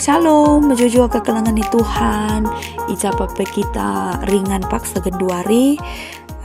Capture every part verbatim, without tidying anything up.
Shalom, mejuah-juah kekelengen ni Tuhan. I ja pe kita ringan paksa genduari,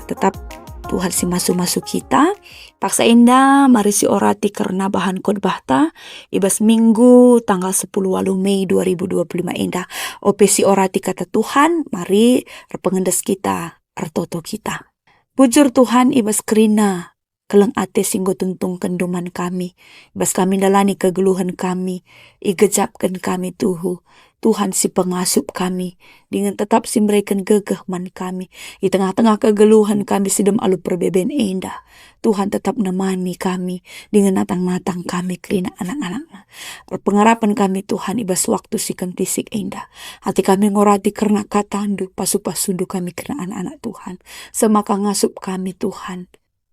tetap Tuhan si masu-masu kita. Paksa enda, mari siorati kerna bahan khotbahta i bas Minggu tanggal sepuluh waluh Mei dua ribu dua puluh lima enda. Ope siorati kata Tuhan, mari erpengendes kita, ertoto kita. Bujur Tuhan, i bas kerina keleng ate si enggo tungtungkenNdu man kami, i bas kami ndalani kegeluhen kami, igejapken kami tuhu. Tuhan si pengasup kami, dingen tetap si mereken gegeh man kami. I tengah-tengah kegeluhen kami si dem alu perbeben enda, Tuhan tetap nemani kami, dingen natang-natang kami kerina anak-anakNa. Erpengarapen kami, Tuhan, i bas waktu si kentisik enda. Ate kami ngorati kerna kataNdu, pasu-pasuNdu kami kerna anak-anak Tuhan. Semaka ngasup kami, Tuhan,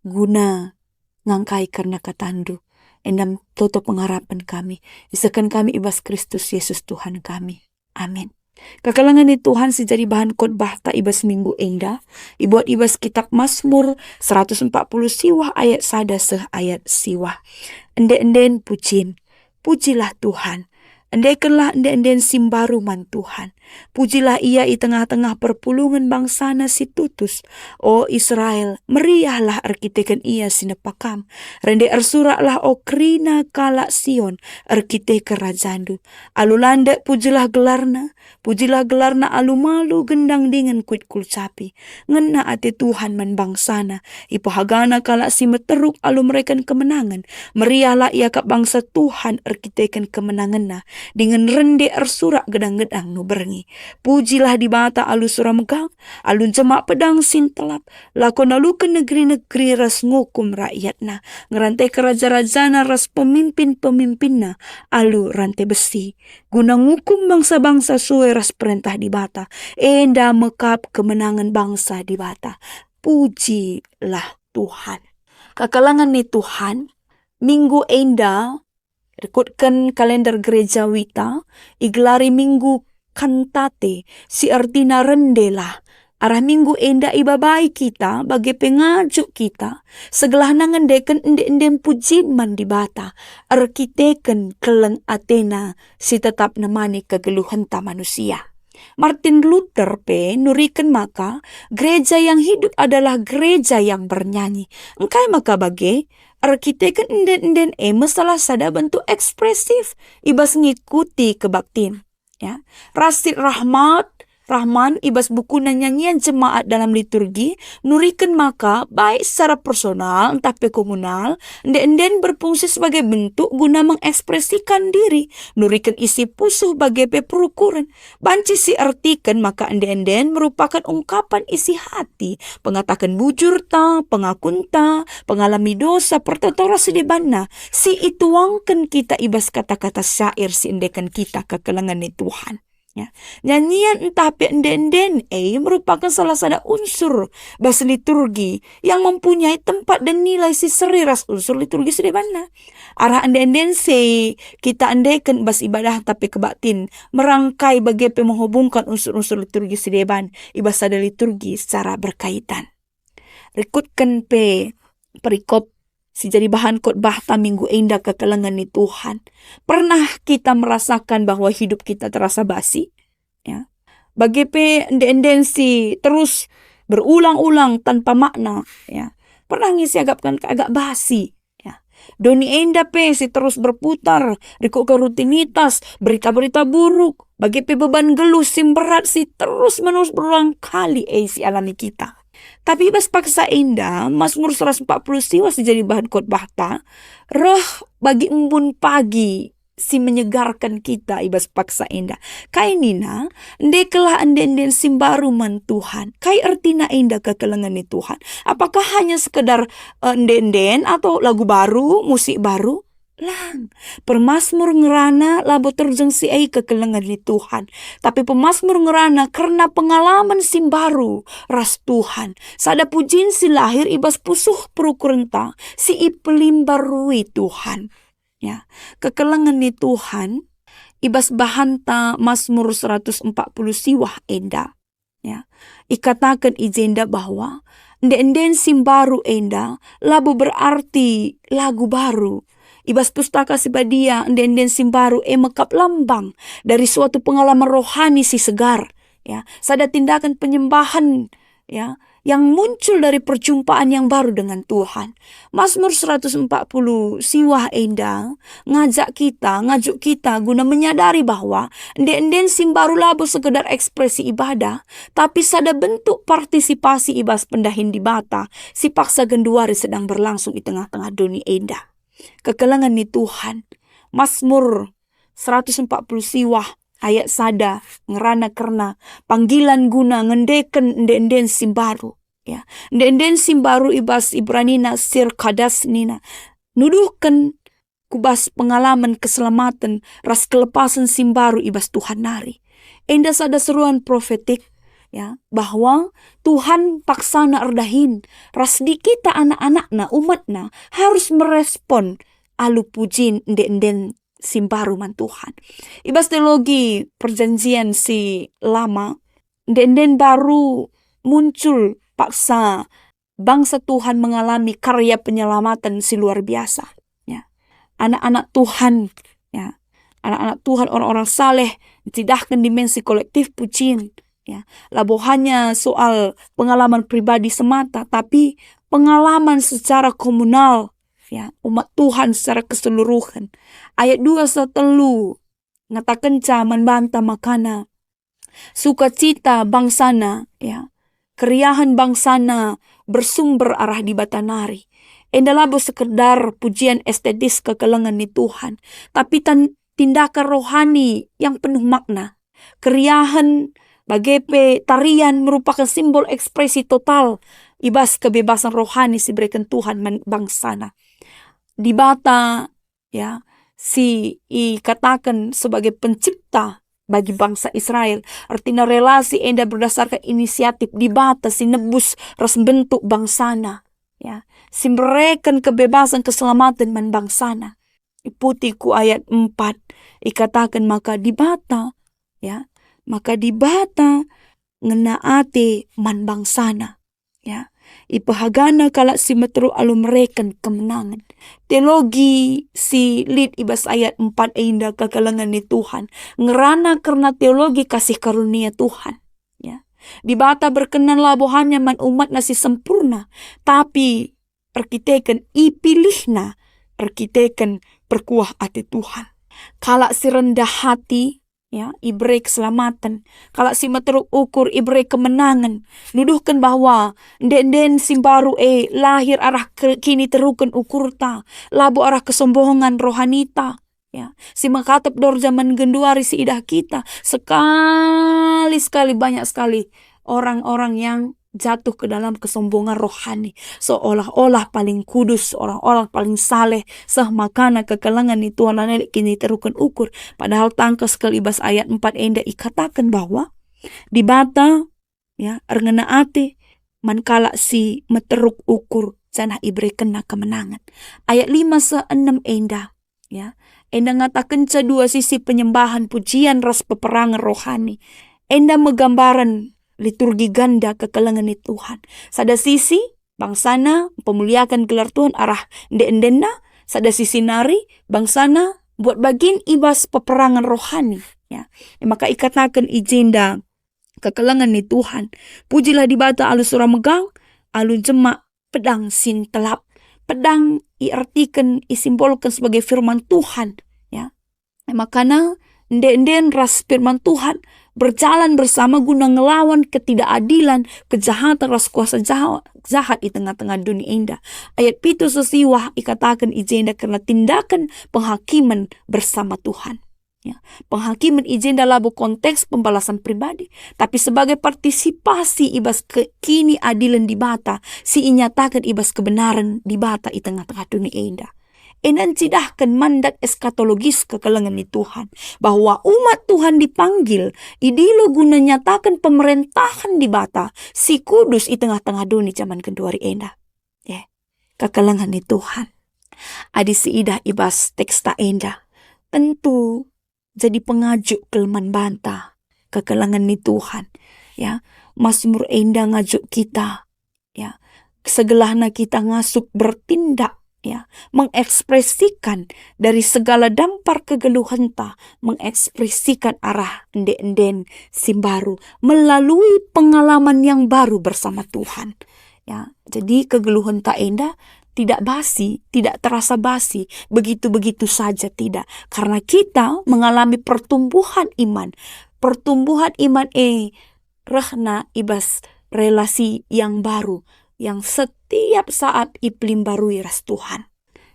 guna ngangkai kerna kataNdu. Enda toto pengarapen kami. Isehken kami i bas Kristus Yesus Tuhan kami. Amin. Kekelengen ni Tuhan si jadi bahan khotbahta i bas minggu enda, ibuat i bas Kitap Masmur seratus empat puluh siwah ayat sada seh ayat siwah. Ende-enden pujin. Pujilah Tuhan. Endekenlah ende-enden si mbaru man Tuhan. Pujilah Ia i tengah-tengah perpulungen bangsaNa si tutus. O Israel, meriahlah erkiteken Ia si nepa kam. Rende ersuraklah, o kerina kalak Sion, erkiteken Rajandu. Alu landek pujilah gelarNa, pujilah gelarNa alu malu gendang dingen kuit kulcapi. Ngena ate Tuhan man bangsaNa, ipehagaNa kalak si meteruk alu mereken kemenangen. Meriahlah iakap bangsa Tuhan erkiteken kemenangenNa, dingen rende ersurak gedang-gedang nu berngi. Pujilah Dibata alu sura megang, alu njemak pedang si ntelap, lako naluken negeri-negeri ras ngukum rakyatna, ngerante keraja-rajana ras pemimpin-pemimpinna alu rante besi, guna ngukum bangsa-bangsa sue ras perentah Dibata. Enda me kap kemenangen bangsa Dibata. Pujilah Tuhan. Kekelengen ni Tuhan, minggu enda rikutken kalender gereja Wita, igelari Minggu Kantate, si ertina rendelah. Arah minggu enda ibabai kita, bage pe ngajuk kita, segelahna ngendeken ende-enden pujin man Dibata, erkiteken keleng ateNa si tetap nemani kegeluhenta manusia. Martin Luther pe nuriken maka gereja yang hidup adalah gereja yang bernyanyi. Engkai maka bage? Erkiteken enden-enden e me salah sada bentuk ekspresif i bas ngikuti kebaktin. Ya. Rashid Rahmat, Rahman i bas bukuna Nyanyian Jemaat dalam Liturgi nuriken maka, baik secara personal ntah pe komunal, ende-enden berfungsi sebagai bentuk guna mengekspresikan diri, nuriken isi pusuh bage pe perukuren. Banci si ertiken maka ende-enden merupakan ungkapan isi hati, pengataken bujurta, pengakunta, pengalami dosa, pertoto ras si debanna, si ituangken kita i bas kata-kata syair si endeken kita kekelengen ni Tuhan. Ya. Nyanyian ntah pe ende-enden e merupakan salah sada unsur bas liturgi yang mempunyai tempat dan nilai si seri ras unsur liturgi si debanna. Arah ende-enden si kita endeken bas ibadahta pe kebaktin, merangkai bage pe menghubungkan unsur-unsur liturgi si deban i bas sada liturgi secara berkaitan. Rikutken pe perikop si jadi bahan khotbahta minggu enda kekelengen ni Tuhan. Pernah kita merasakan bahwa hidup kita terasa basi? Ya. Bage pe ende-enden si terus berulang-ulang tanpa makna, ya. Pernah nge siakapken agak basi, ya. Doni enda pe si terus berputar, rikutken rutinitas, berita-berita buruk, bage pe beban geluh si mberat si terus-menerus berulang kali e si alami kita. Tapi i bas paksa enda, Masmur seratus empat puluh siwah si jadi bahan khotbahta, reh bagi embun pagi si menyegarkan kita i bas paksa enda. Kai nina, "Endekenlah ende-enden si mbaru man Tuhan." Kai ertina enda kekelengen ni Tuhan? Apakah hanya sekedar, eh, ende-enden atau lagu baru, musik baru? Lang. Permasmur ngerana labo terjeng si e kekelengen ni Tuhan, tapi pemasmur ngerana kerna pengalaman si mbaru ras Tuhan, sada pujin si lahir i bas pusuh perukurenta si ipelimbarui Tuhan. Ya, kekelengen ni Tuhan i bas bahanta Masmur seratus empat puluh siwah enda. Ya, ikataken i jenda bahwa ende-enden si mbaru enda labo berarti lagu baru. I bas Pustaka Si Badia, ende-enden si mbaru e mekap lambang dari suatu pengalaman rohani si segar, ya, sada tindakan penyembahan, ya, yang muncul dari perjumpaan yang baru dengan Tuhan. Mazmur seratus empat puluh siwah enda ngajak kita, ngajuk kita guna menyadari bahwa ende-enden si mbaru labo sekedar ekspresi ibadah, tapi sada bentuk partisipasi i bas pendahin Dibata si paksa genduari sedang berlangsung i tengah-tengah doni enda. Kekelengen ni Tuhan. Mazmur seratus empat puluh siwah ayat sada ngerana kerna panggilan guna ngendeken ende-enden si mbaru. Ya, ende-enden si mbaru i bas Ibranina sir kadas nina, nuduhken ku bas pengalaman keselamaten ras kelepasen si mbaru i bas Tuhan nari. Enda sada seruan profetik, ya, bahwa Tuhan paksana erdahin ras di kita anak-anakNa, umatNa, harus merespon alu pujin ende-enden si mbaru man Tuhan. I bas teologi Perjanjian si Lama, ende-enden mbaru muncul paksa bangsa Tuhan mengalami karya penyelamaten si luar biasa. Ya. Anak-anak Tuhan, ya, anak-anak Tuhan, orang-orang saleh, cidahken dimensi kolektif pujin. Ya. Labo hanya soal pengalaman pribadi semata, tapi pengalaman secara komunal, ya, umat Tuhan secara keseluruhan. Ayat dua seh telu ngatakenca man banta makana, sukacita bangsaNa, ya, keriahen bangsaNa bersumber arah Dibata nari. Enda labo sekedar pujian estetis kekelengen ni Tuhan, tapi tan-, tindakan rohani yang penuh makna. Keriahen, bage pe tarian merupakan simbol ekspresi total i bas kebebasan rohani si ibereken Tuhan man bangsaNa. Dibata, ya, si ikataken sebagai pencipta bagi bangsa Israel. Ertina relasi enda berdasarkan inisiatif Dibata si nebus ras mbentuk bangsaNa, ya, si mbereken kebebasan keselamaten man bangsaNa. Iputi ku ayat empat, ikataken maka Dibata, ya, maka Dibata ngena ate man bangsaNa. Ya, ipehagaNa kalak si meteruk alu mereken kemenangen. Teologi si lit i bas ayat empat enda kekelengen ni Tuhan ngerana kerna teologi kasih karunia Tuhan. Ya. Dibata berkenan labo hanya man umatNa si sempurna, tapi erkiteken ipilihNa, erkiteken perkuah ate Tuhan. Kalak si rendah hati, ya, ibere keselamaten. Kalak si meteruk ukur ibere kemenangen. Nuduhken bahwa ende-enden si mbaru e lahir arah ke-, kiniteruken ukurta, labo arah kesombongan rohanita. Ya, si mekatep dorja man genduari si idah kita. Sekali-sekali banyak sekali orang-orang yang jatuh ke dalam kesombongan rohani, seolah-olah paling kudus, seolah-olah paling saleh, seh makana kekelengen ni Tuhan lanai lit kiniteruken ukur. Padahal tangkas kal i bas ayat empat enda ikataken bahwa Dibata, ya, erngena ate man kalak si meteruk ukur janah iberekenNa kemenangen. Ayat lima seh enem enda, ya, enda ngatakenca dua sisi penyembahan, pujian ras peperangen rohani. Enda me gambaran liturgi ganda kekelengen ni Tuhan. Sada sisi, bangsaNa mpemuliaken gelar Tuhan arah ende-endenna, sada sisi nari, bangsaNa mbuat bagin i bas peperangen rohani. Ya. E maka ikataken i jenda kekelengen ni Tuhan, pujilah Dibata alu sura megang, alu jemak pedang si ntelap. Pedang iartiken, isimbolken sebagai firman Tuhan, ya. Makana, ende-enden ras firman Tuhan berjalan bersama guna ngelawan ketidakadilan, kejahatan ras kuasa jaha-, jahat i tengah-tengah doni enda. Ayat pitu seh siwah ikataken i jenda kerna tindaken penghakimen bersama Tuhan. Ya, penghakimen i jenda labo konteks pembalasan pribadi, tapi sebagai partisipasi i bas ke-, kiniadilen Dibata si inyataken i bas kebenaran Dibata i tengah-tengah doni enda. Enda ncidahken mandat eskatologis kekelengen ni Tuhan, bahwa umat Tuhan dipanggil, idilo guna nyataken pemerintahan Dibata si kudus i tengah-tengah doni jaman genduari enda. Eh, kekelengen ni Tuhan. Adi siidah i bas teksta enda, tentu jadi pengajuk kal man banta kekelengen ni Tuhan. Ya, Mazmur enda ngajuk kita, ya, segelahna kita ngasup bertindak ya, mengekspresikan dari segala dampar kegeluhenta, mengekspresikan arah ende-enden si mbaru melalui pengalaman yang baru bersama Tuhan. Ya, jadi kegeluhenta enda tidak basi, tidak terasa basi, begitu-begitu saja tidak. Karena kita mengalami pertumbuhan iman. Pertumbuhan iman e rehna i bas relasi yang baru, yang setiap saat ipelimbarui ras Tuhan.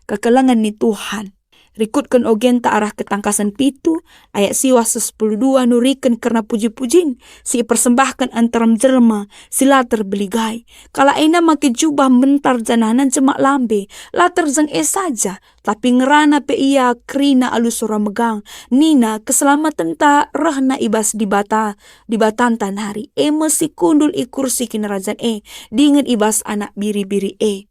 Kekelengen ni Tuhan. Rikutken ogenta arah Ketangkasen pitu, ayat siwah seh sepuluh dua nuriken kerna puji-pujin si ipersembahken nterem jelma si la terbeligai. Kalak enda make jubah mbentar janahna jemak lambe, la terjeng e saja, tapi ngerana pe ia kerina alu sora megang, nina, "Keselamatenta rehna i bas Dibata, Dibatanta nari, e me si kundul i kursi kinirajan e, dingen i bas Anak Biri-biri e."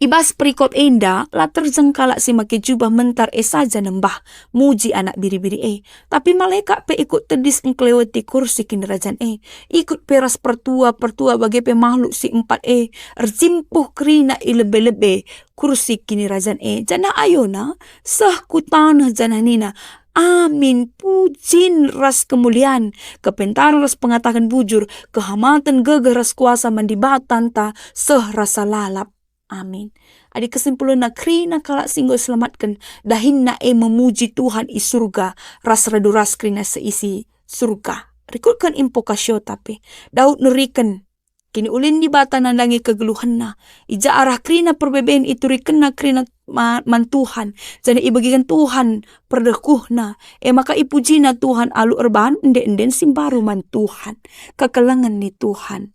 I bas perikop enda, la terjeng kalak si make jubah mbentar e saja nembah, muji Anak Biri-biri e, tapi malekat pe ikut tedis engkeleweti kursi kinirajan e, ikut pe ras pertua-pertua bage pe mahluk si empat e, erjimpuh kerina i lebe-lebe kursi kinirajan e, janah ayona seh ku taneh janah nina, "Amin, pujin ras kemulian, kepentaren ras pengataken bujur, kehamaten, gegeh ras kuasa man Dibatanta seh rasa lalap. Amin." Adi kesimpulenna, kerina kalak si enggo iselamatken, dahinna e memuji Tuhan i Surga ras radu ras kerina seisi Surga. Rikutken invokasiota pe, Daud nuriken kiniulin Dibata nandangi kegeluhenna. I ja arah kerina perbeben iturikenna kerina ma-, man Tuhan, janah ibegiken Tuhan perdekuhna. E maka ipujina Tuhan alu erbahan ende-enden si mbaru man Tuhan. Kekelengen ni Tuhan.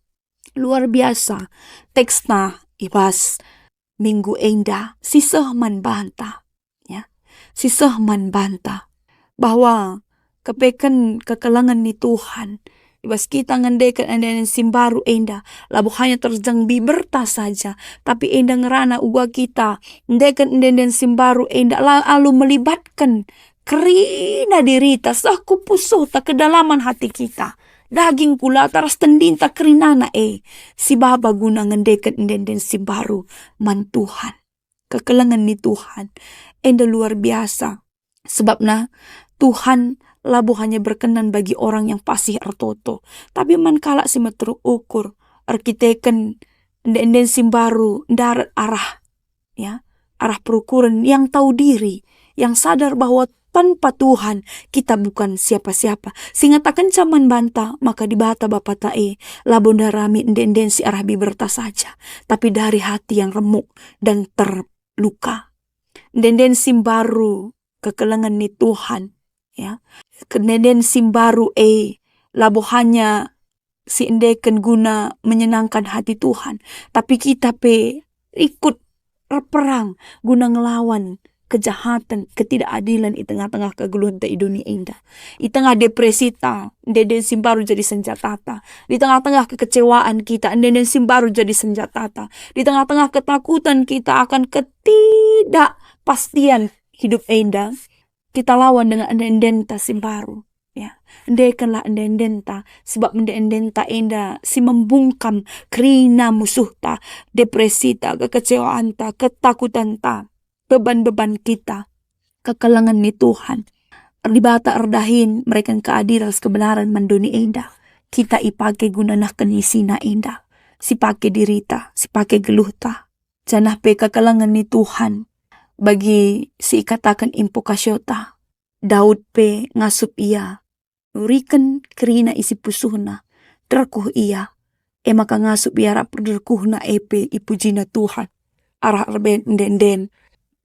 Luar biasa teksta i bas minggu enda si seh man banta, ya, si seh man banta, bahwa kepeken kekelengen ni Tuhan i bas kita ngendeken ende-enden si mbaru enda, labo hanya terjeng biberta saja, tapi enda ngerana uga kita endeken ende-enden si mbaru enda la alu melibatken kerina dirita seh ku pusuhta, kedalaman hati kita, daging, kulata ras tendinta kerinana e si baba guna ngendeken ende-enden si mbaru man Tuhan. Kekelengen ni Tuhan enda luar biasa. Sebabna Tuhan labo hanya berkenan bagi orang yang fasih ertoto, tapi man kalak si meteruk ukur, erkiteken ende-enden si mbaru ndarat arah, ya, arah perukuren, yang tahu diri, yang sadar bahwa tanpa Tuhan kita bukan siapa-siapa. Si ngatakenca man banta maka Dibata Bapata e labo ndarami ende-enden si arah biberta saja, tapi dari hati yang remuk dan terluka. Ende-enden si mbaru kekelengen ni Tuhan, ya. Ende-enden si mbaru e labo hanya si endeken guna menyenangkan hati Tuhan, tapi kita pe ikut erperang guna ngelawan kejahaten, ketidakadilen i tengah-tengah kegeluhenta i dunia enda. I tengah depresita, ende-enden si mbaru jadi senjatata. Di tengah-tengah kekecewaan kita, ende-enden si mbaru jadi senjatata. Di tengah-tengah ketakutan kita akan ketidakpastian hidup enda, kita lawan dengan ende-endenta si mbaru. Ya, endekenlah ende-endenta, sebab ende-endenta enda si membungkam kerina musuhta, depresita, kekecewaanta, ketakutanta, beban-beban kita. Kekelengen ni Tuhan. Dibata erdahin mereken keadilen ras kebenaran man doni enda. Kita ipake guna nehken isina enda. Si pake dirita, si pake geluhta. Janah pe kekelengen ni Tuhan bagi si ikataken invokasiota. Daud pe ngasup ia nuriken kerina isi pusuhna, terkuh ia, e maka ngasup ia rap perderkuhna e pe ipujina Tuhan, arah erbahan ende-enden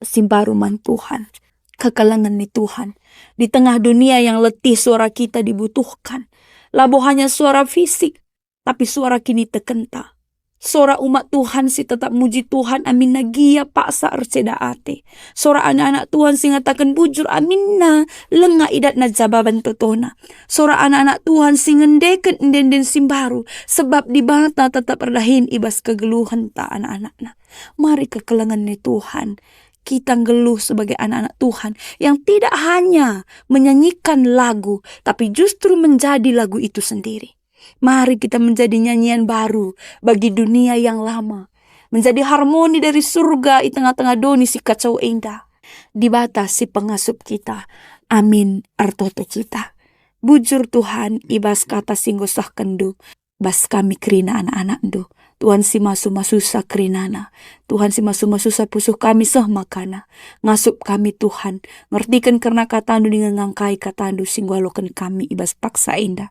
si mbaru man Tuhan. Kekelengen ni Tuhan. Di tengah dunia yang letih suara kita dibutuhkan. Labo hanya suara fisik, tapi suara kinitekenta. Sora umat Tuhan si tetap muji Tuhan aminna gia paksa erceda ate. Sora anak-anak Tuhan si ngataken bujur aminna langa idatna jababan totona. Sora anak-anak Tuhan si ngendeken ende-enden si mbaru, sebab Dibata tetap erdahin i bas kegeluhenta anak-anakna. Mari kekelengen ni Tuhan. Kita nggeluh sebagai anak-anak Tuhan yang tidak hanya menyanyikan lagu, tapi justru menjadi lagu itu sendiri. Mari kita menjadi nyanyian baru bagi dunia yang lama. menjadi harmoni dari surga i tengah-tengah doni si kacau enda. Dibata si pengasup kita, amin ertoto kita. Bujur Tuhan, i bas kata si enggo sehkenNdu bas kami kerina anak-anakNdu. Tuhan si masu-masusa kerinana. Tuhan si masu-masusa pusuh kami seh makana. Ngasup kami Tuhan, ngertiken kerna kataNdu dingen ngangkai kataNdu si enggo aloken kami i bas paksa enda.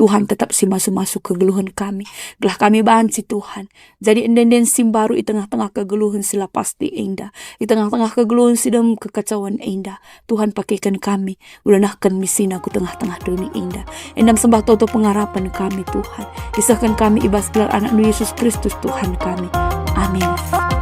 Tuhan tetap si masu-masu kegeluhen kami, gelah kami banci Tuhan. Jadi ende-enden si mbaru i tengah-tengah kegeluhen si la pasti enda, i tengah-tengah kegeluhen si dem kekacauan enda. Tuhan pakeken kami, ulanahken misina ku tengah-tengah doni enda. Enda me sembah toto pengarapen kami, Tuhan. Isehken kami i bas gelar AnakNdu Yesus Kristus, Tuhan kami. Amin.